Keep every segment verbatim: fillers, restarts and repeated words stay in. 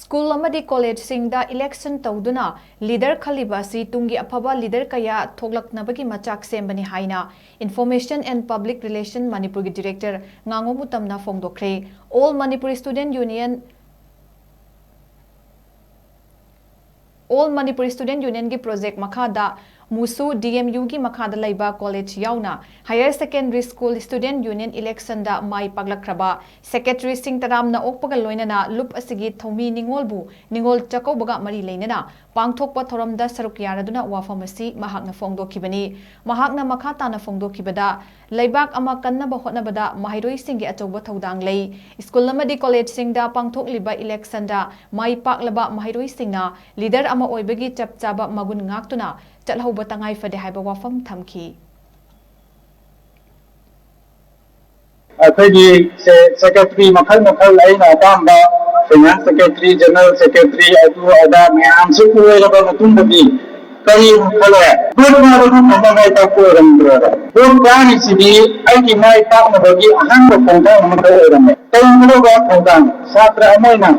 School ꯑꯃꯗꯤ ꯀꯣꯂꯦꯖꯁꯤꯡꯗ election ꯇꯧꯗꯨꯅ leader ꯈꯜꯂꯤꯕ ꯑꯁꯤ ꯇꯨꯡꯒꯤ ꯑꯐꯕ ꯂꯤꯗꯔ ꯀꯌꯥ ꯊꯣꯛꯂꯛꯅꯕꯒꯤ ꯃꯆꯥꯛ ꯁꯦꯝꯕꯅꯤ ꯍꯥꯏꯅ Information and Public Relation ꯃꯅꯤꯄꯨꯔꯒꯤ ꯗꯤꯔꯦꯛꯇꯔ ꯉꯥꯉꯣꯝ ꯎꯇꯝꯅ ꯐꯣꯡꯗꯣꯛꯈ꯭ꯔꯦ꯫ All Manipur Student Union All Manipur Student Unionꯒꯤ ꯄ꯭ꯔꯣꯖꯦꯛ ꯃꯈꯥꯗ ꯃꯨꯁꯨ ꯗꯤ ꯑꯦꯝ ꯌꯨꯒꯤ ꯃꯈꯥꯗ ꯂꯩꯕ ꯀꯣꯂꯦꯖ ꯌꯥꯎꯅ Higher Secondary School Student Union Electionꯗ ꯃꯥꯏ ꯄꯥꯛꯂꯛꯈ꯭ꯔꯕ ꯁꯦꯀ꯭ꯔꯦꯇꯔꯤ ꯁꯤꯡꯇꯔꯥꯝꯅ ꯑꯣꯛꯄꯒ ꯂꯣꯏꯅꯅ ꯂꯨꯞ ꯑꯁꯤꯒꯤ ꯊꯧꯃꯤ ꯅꯤꯉꯣꯜꯕꯨ ꯅꯤꯉꯣꯜ ꯆꯥꯛꯀꯧꯕꯒ ꯃꯔꯤ ꯂꯩꯅꯅ ꯄꯥꯡꯊꯣꯛꯄ ꯊꯧꯔꯝꯗ ꯁꯔꯨꯛ ꯌꯥꯅꯗꯨꯅ ꯋꯥꯐꯝ ꯑꯁꯤ ꯃꯍꯥꯛꯅ ꯐꯣꯡꯗꯣꯛꯈꯤꯕꯅꯤ꯫ ꯃꯍꯥꯛꯅ ꯃꯈꯥ ꯇꯥꯅ ꯐꯣꯡꯗꯣꯛꯈꯤꯕꯗ, ꯂꯩꯕꯥꯛ ꯑꯃ ꯀꯟꯅꯕ ꯍꯣꯠꯅꯕꯗ ꯃꯍꯩꯔꯣꯏꯁꯤꯡꯒꯤ ꯑꯆꯧꯕ ꯊꯧꯗꯥꯡ ꯂꯩ꯫ ꯁ꯭ꯀꯨꯜ ꯑꯃꯗꯤ ꯀꯣꯂꯦꯖꯁꯤꯡꯗ ꯄꯥꯡꯊꯣꯛꯂꯤꯕ ꯏꯂꯦꯛꯁꯟꯗ ꯃꯥꯏ ꯄꯥꯛꯂꯕ ꯃꯍꯩꯔꯣꯏꯁꯤꯡꯅ ꯂꯤꯗꯔ ꯑꯃ ꯑꯣꯏꯕꯒꯤ ꯆꯞ ꯆꯥꯕ ꯃꯒꯨꯟ ꯉꯥꯛꯇꯨꯅ ꯆꯠꯍꯧꯕ ꯇꯉꯥꯏ ꯐꯗꯦ ꯍꯥꯏꯕ ꯋꯥꯐꯝ ꯊꯝꯈꯤ꯫ ꯑꯩꯈꯣꯏꯒꯤ ꯁꯦ-, ꯁꯦꯀ꯭ꯔꯦꯇꯔꯤ ꯃꯈꯜ ꯃꯈꯜ, ꯑꯩꯅ ꯑꯄꯥꯝꯕ ꯐꯥꯏꯅꯥꯟꯁ ꯁꯦꯀ꯭ꯔꯦꯇꯔꯤ, ꯖꯦꯅꯔꯦꯜ ꯁꯦꯀ꯭ꯔꯦꯇꯔꯤ, ꯑꯗꯨ ꯑꯗꯥ ꯃꯌꯥꯝꯁꯦ ꯑꯣꯏꯔꯕ ꯃꯇꯨꯡꯗꯗꯤ ꯀꯔꯤ ꯑꯃꯨꯛ ꯈꯜꯂꯦ? ꯚꯣꯠ ꯀꯥꯕꯗꯨ ꯈꯛꯇ ꯃꯥꯏ ꯄꯥꯛꯄ ꯑꯣꯏꯔꯝꯗ꯭ꯔꯦꯕ꯫ ꯚꯣꯠ ꯀꯥꯔꯤꯁꯤꯗꯤ ꯑꯩꯒꯤ ꯃꯥꯏ ꯄꯥꯛꯅꯕꯒꯤ ꯑꯍꯥꯟꯕ ꯈꯣꯡꯊꯥꯡ ꯑꯃꯈꯛ ꯑꯣꯏꯔꯝꯃꯦ꯫ ꯀꯔꯤꯒꯨꯝꯂꯕ ꯊꯧꯗꯥꯡ ꯁꯥꯇ꯭ꯔ ꯑꯃ ꯑꯣꯏꯅ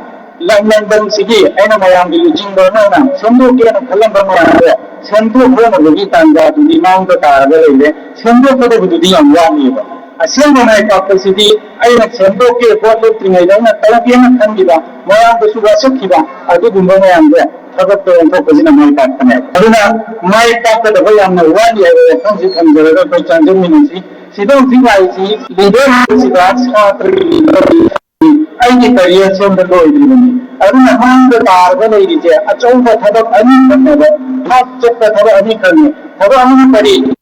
ꯂꯝꯗꯝꯁꯤꯒꯤ ꯑꯩꯅ ꯃꯌꯥꯝꯒꯤ ꯂꯨꯆꯤꯡꯕ ꯑꯃ ꯑꯣꯏꯅ ꯁꯦꯝꯗꯣꯛꯀꯦꯅ ꯈꯜꯂꯝꯕ ꯃꯌꯥꯝꯗꯣ ꯁꯦꯝꯗꯣꯛꯅꯕꯒꯤ ꯇꯥꯟꯖꯥꯗꯨꯗꯤ ꯃꯥꯡꯗ ꯇꯥꯔꯒ ꯂꯩꯔꯦ꯫ ꯁꯦꯝꯗꯣꯛꯀꯗꯕꯗꯨꯗꯤ ꯌꯥꯝ ꯋꯥꯠꯂꯤꯕ꯫ ꯑꯁꯦꯡꯕ ꯃꯥꯏ ꯄꯥꯛꯄꯁꯤꯗꯤ ꯑꯩꯅ ꯁꯦꯝꯗꯣꯛꯀꯦ, ꯚꯣꯠ ꯂꯦꯞꯇ꯭ꯔꯤꯉꯩꯗ ꯑꯩꯅ ꯇꯧꯒꯦꯅ ꯈꯟꯈꯤꯕ, ꯃꯌꯥꯝꯗꯁꯨ ꯋꯥꯁꯛꯈꯤꯕ ꯑꯗꯨꯒꯨꯝꯕ ꯃꯌꯥꯝꯁꯦ ꯊꯕꯛꯇ ꯑꯣꯟꯊꯣꯛꯄꯁꯤꯅ ꯃꯥꯏ ꯄꯥꯛꯄꯅꯦ꯫ ꯑꯗꯨꯅ ꯃꯥꯏ ꯄꯥꯛꯀꯗꯕ ꯌꯥꯝꯅ ꯋꯥꯠꯂꯤ ꯍꯥꯏꯕ ꯋꯥꯐꯝꯁꯤ ꯊꯝꯖꯔꯒ ꯑꯩꯈꯣꯏ ꯆꯥꯟꯖꯃꯤꯟꯅꯁꯤ꯫ ꯁꯤꯗ ꯍꯧꯖꯤꯛ ꯂꯥꯛꯏꯁꯤ ꯂꯤꯗꯔꯁꯤꯗ ꯁꯥꯇ꯭ꯔꯒꯤ ꯂꯤꯗꯔ ꯑꯩꯒꯤ ꯀꯔꯤꯌꯔ ꯁꯦꯝꯕ ꯂꯣꯏꯗ꯭ꯔꯤꯕꯅꯤ꯫ ꯑꯗꯨꯅ ꯃꯥꯡꯗ ꯇꯥꯔꯒ ꯂꯩꯔꯤꯁꯦ ꯑꯆꯧꯕ ꯊꯕꯛ ꯑꯅꯤꯈꯛꯅꯦꯕ, ꯊꯥꯛ ꯆꯠꯄ ꯊꯕꯛ ꯑꯅꯤꯈꯛꯅꯤ꯫ ꯊꯕꯛ ꯑꯃꯅ ꯀꯔꯤ?